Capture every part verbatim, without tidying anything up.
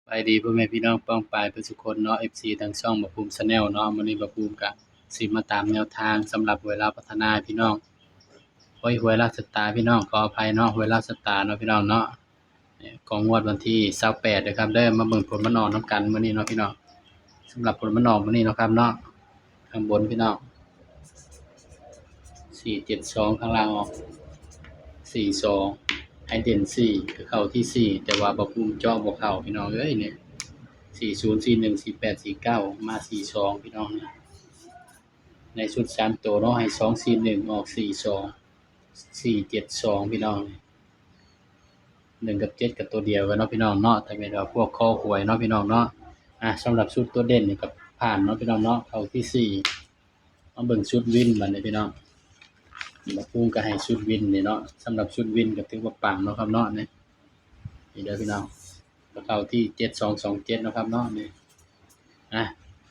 สบายดีพ่อแม่พี่น้องป้องปายเพื่อนสุคนเนาะ เอฟซี ทางช่องบ่าวภูมิ Channel เนาะ มื้อนี้บ่าวภูมิก็สิมาตามแนวทางสำหรับหวยลาวพัฒนาพี่น้อง โอ้ย หวยลาวสตาร์พี่น้อง ขออภัยเนาะ หวยลาวสตาร์เนาะพี่น้องเนาะ ของงวดวันที่ซาวแปดนะครับ เด้อ มาเบิ่งผลมันออกนำกันมื้อนี้เนาะพี่น้อง สำหรับผลมันออกมื้อนี้เนาะครับเนาะ ข้างบนพี่น้อง สี่เจ็ดสอง ข้างล่างออก สี่สอง ให้เด่นสี่ ก็เข้าที่สี่ แต่ว่าบ่าวภูมิเจาะบ่เข้าพี่น้องเอ้ยเนี่ย สี่ศูนย์ สี่หนึ่ง สี่แปด สี่เก้า มา สี่สอง พี่น้องนะ ในชุดสามตัวเนาะ ให้ สองสี่หนึ่ง ออก สี่สอง สี่เจ็ดสอง พี่น้อง หนึ่งกับเจ็ดก็ตัวเดียวกันเนาะพี่น้องเนาะ แต่แม่นว่าพวกคอหวยเนาะพี่น้องเนาะ อ่ะ สำหรับชุดตัวเด่นนี่ก็ผ่านเนาะพี่น้องเนาะ เข้าที่สี่ มาเบิ่งชุดวินบัดนี้พี่น้อง บ่าวภูมิก็ให้ชุดวินนี่เนาะ สำหรับชุดวินก็ถือว่าปังเนาะครับเนาะ นี่ นี่เด้อพี่น้อง ก็เข้าที่ เจ็ดสองสองเจ็ด เนาะครับเนาะ นี่ อ่ะ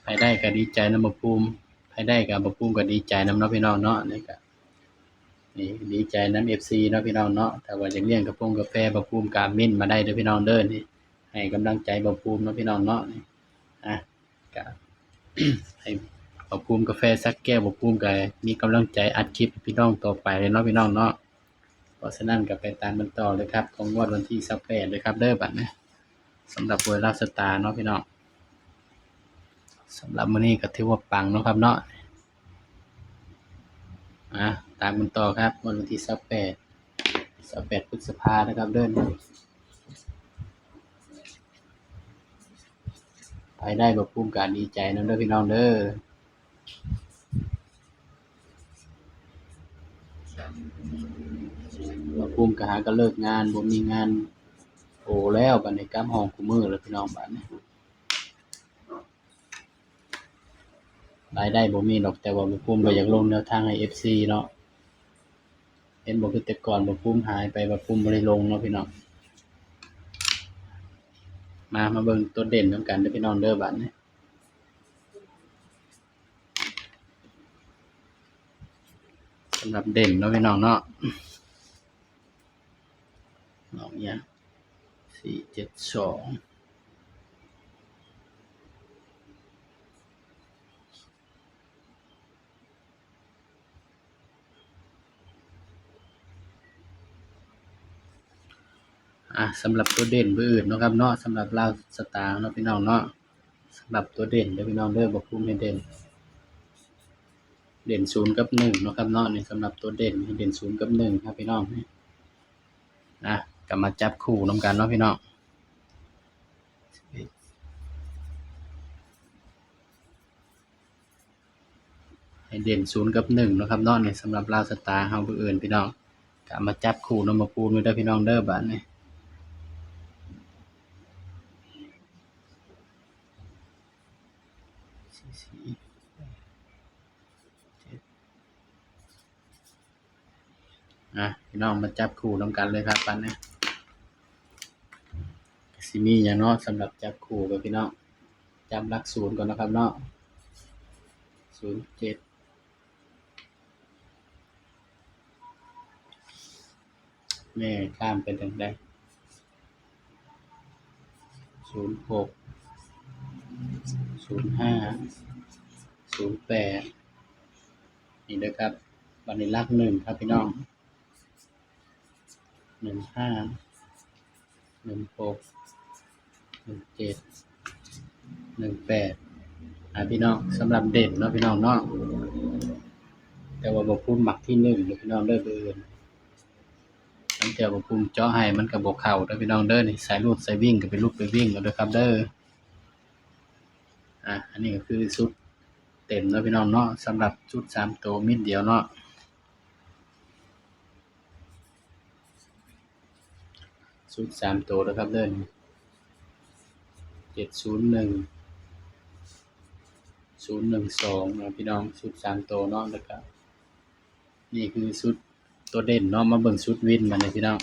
ไผได้ก็ดีใจนำบ่าวภูมิ ไผได้ก็บ่าวภูมิก็ดีใจนำเนาะพี่น้องเนาะ นี่ก็ นี่ดีใจนำ เอฟซี เนาะพี่น้องเนาะ ถ้าว่าอยากเลี้ยงกาแฟบ่าวภูมิก็เม้นมาได้เด้อพี่น้องเด้อ นี่ ให้กำลังใจบ่าวภูมิเนาะพี่น้องเนาะ นี่ อ่ะ ก็ ให้บ่าวภูมิกาแฟสักแก้ว บ่าวภูมิก็มีกำลังใจอัดคลิปให้พี่น้องต่อไปเลยเนาะพี่น้องเนาะ เพราะฉะนั้นก็ไปตามกันต่อเลยครับ ของงวดวันที่ซาวแปดเลยครับ เด้อบัดนี้ สำหรับหวยลาวสตาร์เนาะพี่น้อง สำหรับมื้อนี้ก็ถือว่าปังเนาะครับเนาะ อ่ะ ตามกันต่อครับ งวดวันที่ซาวแปด ซาวแปด พฤษภานะครับ เด้อ ไผได้บ่าวภูมิก็ดีใจนำเด้อพี่น้องเด้อ บ่าวภูมิก็หาก็เลิกงาน บ่มีงาน โอ้ แล้วบัดนี้กลับห้องคู่มื้อแล้วพี่น้องบัดนี้ รายได้บ่มีดอก แต่ว่าบ่าวภูมิก็อยากลงแนวทางให้ เอฟซี เนาะ เห็นบ่คือแต่ก่อนบ่าวภูมิหายไป บ่าวภูมิบ่ได้ลงเนาะพี่น้อง มา มาเบิ่งตัวเด่นนำกันเด้อพี่น้องเด้อบัดนี้ สำหรับเด่นเนาะพี่น้องเนาะ น้องเนี่ย สี่เจ็ดสอง อ่ะ สำหรับตัวเด่นเบอร์อื่นเนาะครับเนาะ สำหรับลาวสตาร์เนาะพี่น้องเนาะ สำหรับตัวเด่นเด้อพี่น้องเด้อ บ่าวภูมิให้เด่น เด่นศูนย์กับหนึ่งเนาะครับเนาะ นี่สำหรับตัวเด่นให้เด่นศูนย์กับหนึ่งครับพี่น้อง อ่ะ ก็มาจับคู่นำกันเนาะพี่น้อง ให้เด่นศูนย์กับหนึ่งเนาะครับเนาะ นี่สำหรับลาวสตาร์เฮาเบอร์อื่นพี่น้อง ก็มาจับคู่นำบ่าวภูมิเด้อพี่น้องเด้อบัดนี้ อ่ะ พี่น้องมาจับคู่นำกันเลยครับบัดนี้ สิมีหยังเนาะ สำหรับจับคู่กับพี่น้อง จับหลักศูนย์ก่อนนะครับเนาะ ศูนย์เจ็ด แม่ข้ามไปทางใด ศูนย์หก ศูนย์ห้า ศูนย์แปด นี่นะครับ บัดนี้หลักหนึ่งครับพี่น้อง หนึ่งห้า หนึ่งหก หนึ่งเจ็ด หนึ่งแปด อ่ะพี่น้อง สำหรับเด่นเนาะพี่น้องเนาะ แต่ว่าบ่าวภูมิมักที่หนึ่งเด้อพี่น้องเด้อ เบอร์อื่น ตั้งแต่บ่าวภูมิเจาะให้มันก็บ่เข้าเด้อพี่น้องเด้อ นี่สายรูดสายวิ่งก็ไปรูดไปวิ่งเอาเด้อครับเด้อ อ่ะ อันนี้ก็คือชุดเต็มเนาะพี่น้องเนาะ สำหรับชุดสามตัวเม็ดเดียวเนาะ ชุดสามตัวนะครับเด้อ เจ็ดศูนย์หนึ่ง ศูนย์หนึ่งสอง นะพี่น้อง ชุดสามตัวเนาะ แล้วก็ นี่คือชุดตัวเด่นเนาะ มาเบิ่งชุดวินมาเลยพี่น้อง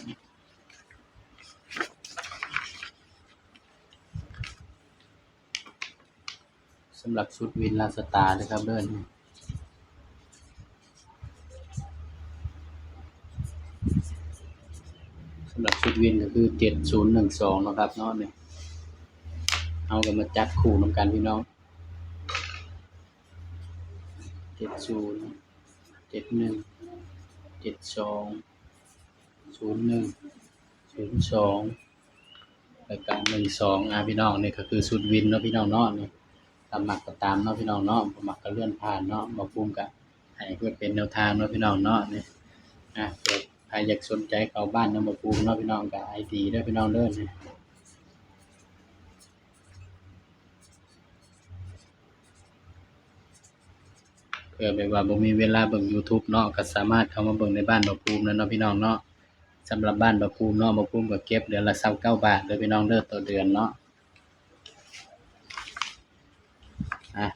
สำหรับชุดวินลาวสตาร์นะครับเด้อ สำหรับชุดวินก็คือ เจ็ดศูนย์หนึ่งสอง นะครับเนาะ นี่ เฮาก็มาจับคู่นำกันพี่น้อง เจ็ดศูนย์ เจ็ดหนึ่ง เจ็ดสอง ศูนย์หนึ่ง ศูนย์สอง แล้วก็หนึ่งสอง อ่า พี่น้อง นี่ก็คือชุดวินเนาะพี่น้องเนาะ นี่ ถ้ามักก็ตามเนาะพี่น้องเนาะ บ่มักก็เลื่อนผ่านเนาะ บ่าวภูมิก็ให้เพื่อเป็นแนวทางเนาะพี่น้องเนาะ นี่ อ่ะ เผื่อใครอยากสนใจเข้าบ้านนำบ่าวภูมิเนาะพี่น้อง ก็ไอดีเด้อพี่น้องเด้อ นี่ เผื่อแบบว่าบ่มีเวลาเบิ่ง YouTube เนาะ ก็สามารถเข้ามาเบิ่งในบ้านบ่าวภูมิแล้วเนาะพี่น้องเนาะ สำหรับบ้านบ่าวภูมิเนาะ บ่าวภูมิก็เก็บเดือนละซาวเก้าบาทเด้อพี่น้องเด้อ ต่อเดือนเนาะ อ่ะ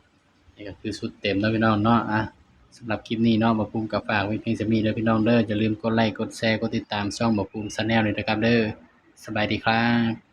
นี่ก็คือชุดเต็มเนาะพี่น้องเนาะ อ่ะ สำหรับคลิปนี้เนาะ บ่าวภูมิก็ฝากไว้เพียงส่ำนี้เด้อพี่น้องเด้อ อย่าลืมกดไลค์ กดแชร์ กดติดตามช่องบ่าวภูมิ Channel ด้วยนะครับเด้อ สบายดีครับ